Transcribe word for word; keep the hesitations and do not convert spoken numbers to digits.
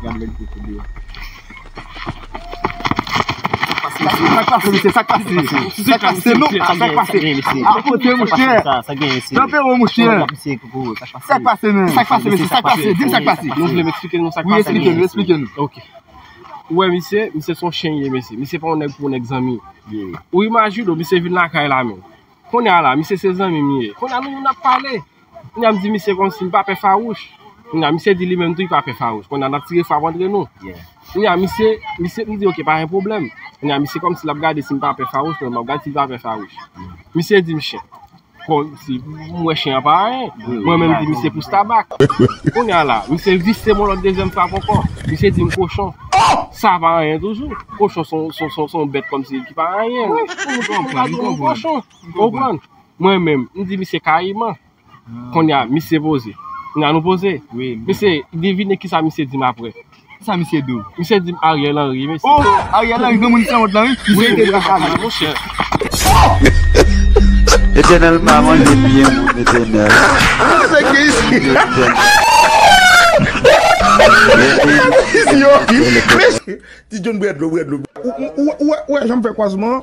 Gad lè l te koube. Sa k pase, mesye? Sa k pase? Sa k pase, non? Sa k pase? Akote, monchè. Kanpe wo, monchè. Sa k pase, men? Sa k pase, mesye? Sa k pase? Di m sa k pase. Nou vle m eksplike nou sa k pase? Wi, eksplike nou, eksplike nou. Ok. Ou wè, misye, misye se yon chen ye, mesye. Misye pa yon nèg pou yon nèg zanmi. Ou imajine w, misye vin lakay la menm. Kounye a la, misye se zanmi m ye. Kounye a nou, nou ap pale. Kounye a m di misye kòmsi m pa pè fawouch. Kounye a misye di li menm tou li pa pè fawouch. Kounye a n ap tire frap antre nou. Kounye a misye, misye m di ok, pa gen pwoblèm. Kounye a misye kòmsi l ap gade si m pa pè fawouch, men m ap gade si l pa pè fawouch. Misye di m chen. Kòmsi m wè chen an pa anyen. Mwen menm di misye pous tabak. Kounye a la, misye vise m yon lòt dezyèm frap ankò. Misye di m kochon. Sa pa anyen toujou. Kochon se yon, se yon, se yon, se yon bèt kòmsi ki pa anyen. Wi, m konprann, m konprann. Kochon. Ou konprann? Mwen menm, m di misye kayiman. Kounye a, misye poze. Kounye a nou poze. Wi, m konprann. Misye, devine kisa misye di m apre. Kisa misye di w? Misye di m Ariel Henry, mesye. Oh, Ariel Henry, granmoun sanwont lan, wi. Misye te dwe al. Monchè. Etènèl pa manje byen moun, Etènèl. Sa ki isi? Etènèl. Isi, yo. Ti John, bwè dlo, bwè dlo. Ou, ou, ou, ou, ou wè jan m fè kwazman?